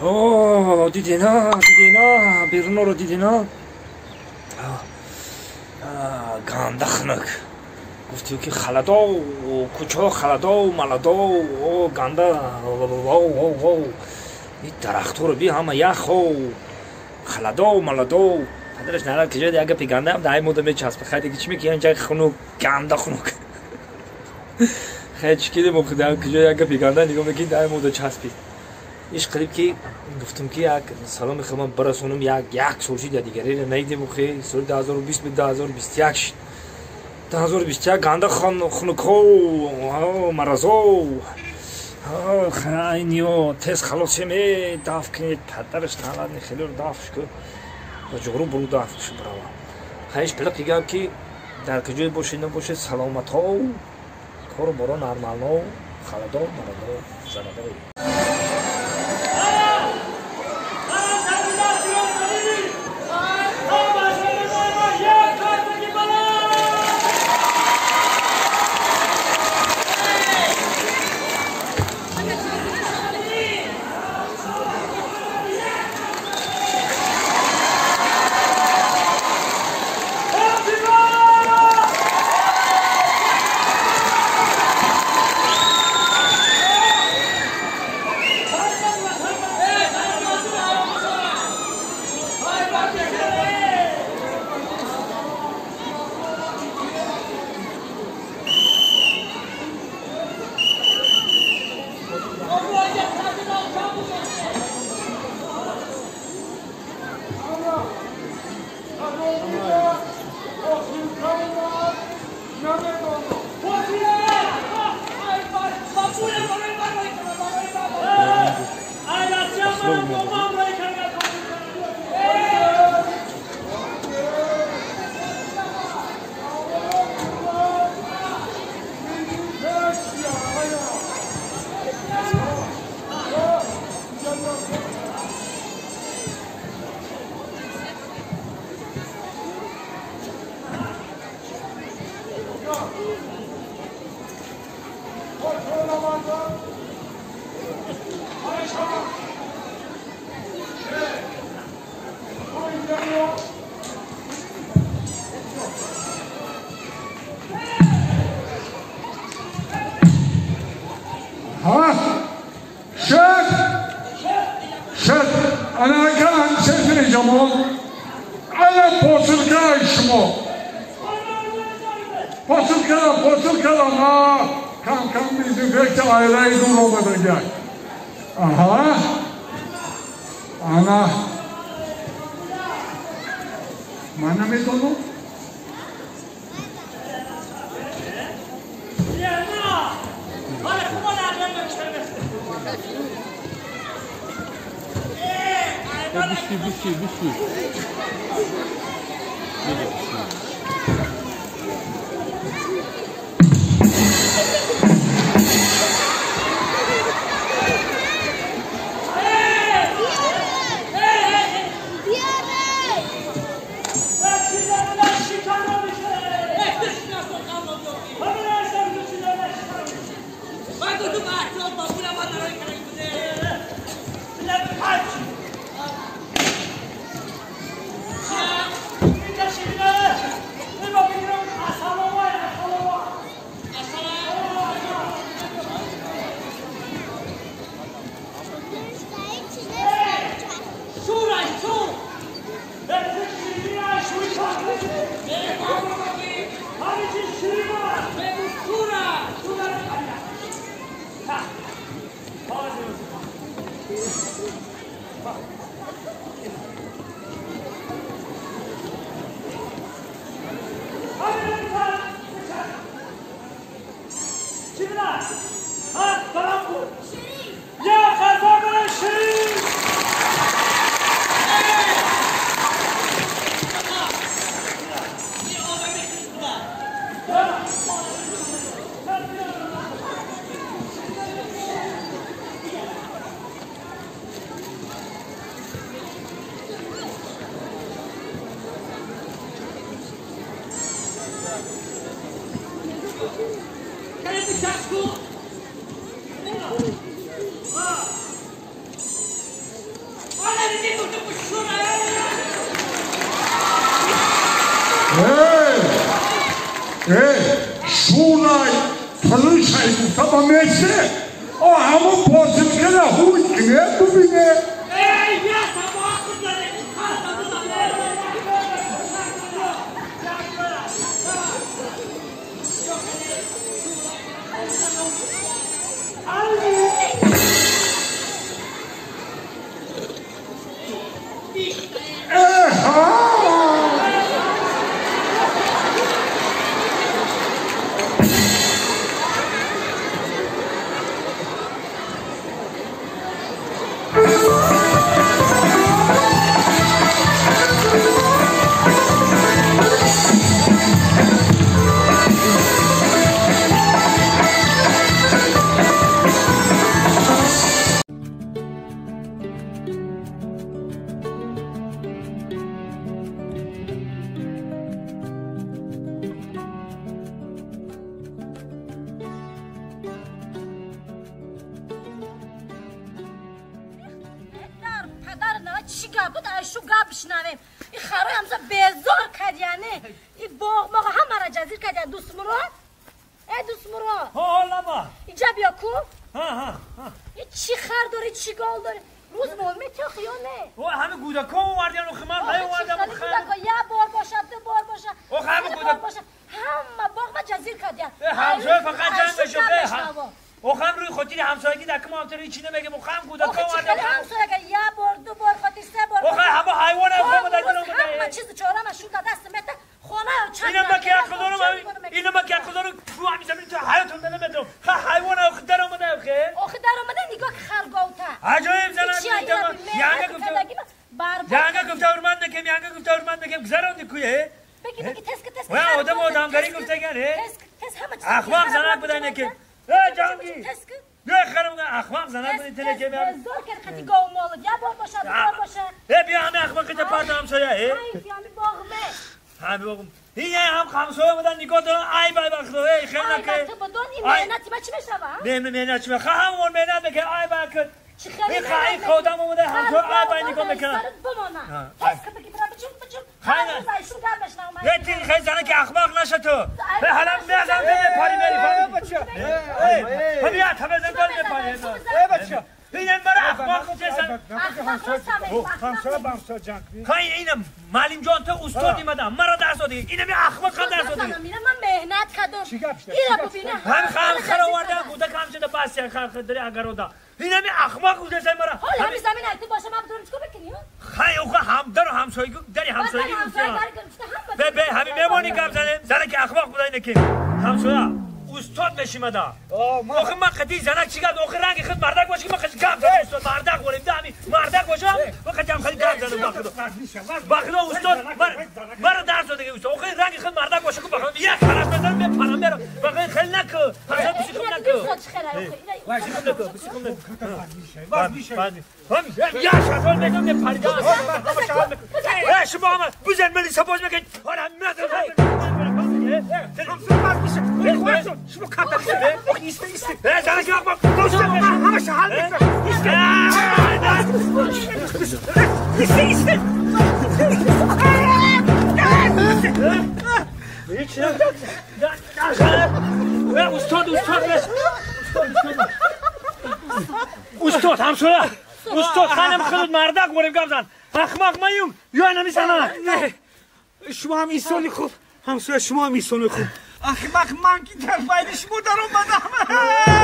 О, дидена, дидена, беруноро дидена. Ганда хунук. Гуфтем ки халадо, кӯчаҳо халадо, маладо, о ганда, о, ин дарахтҳоро би ҳама яхо, халадо, маладо. Падараш нарад ки ҷои як гапи ганда ҳам даҳи мода мечаспа. Хай диги чӣ мекунӣ инҷа хунук, ганда хунук. Хай чӣ кидем охи дар куҷо як гапи ганда нигоҳ мекунӣ даҳи мода часпид. Иш қариб ки гуфтум ки як саломи хидмат барасонам, як сол шид, я дигареро наидем охи. Соли 2020 буд, 2021 шид. 2021 ганда хунукҳо, маразо, хайниё тез халос шеме даф кунед. Падараш налад хелеро дафш ку ба ҷуғру буру даф шу барава. Хайш пилақи гап ки дар куҷое бошед набошед, саломатҳо, кору боро нормално, халадо, марадо, зарадо. пулшай гуфта ба месе о ҳамон посилкара ҳуй кине бубине. آخه من قدی زنک چی گفت آخه رنگ خود مردک باشه که من قدی گپ زدم استاد مردک ولیم دمی مردک باشم من قدی هم خیلی گپ زدم بخدا استاد مرا درس داده استاد آخه رنگ خود مردک باشه که بخدا یک خرج بزنم بپرم برم بخدا خیلی نکو خرج بسی خوب نکو بسی خوب نکو یا شطور میگم بپریدم شما هم بزن ملی سپاس میگید حالا شما کارت ایسته زنک احمق همش حل ایسته ایسته استاد استاد استاد همسایه استاد خانم خودت مردک وریم گپ زن احمق مایوم یا نمیزنم. شما هم ایسانی خوب همسایه شما هم ایسانی خوب احمق من که در بین شما در آمدم.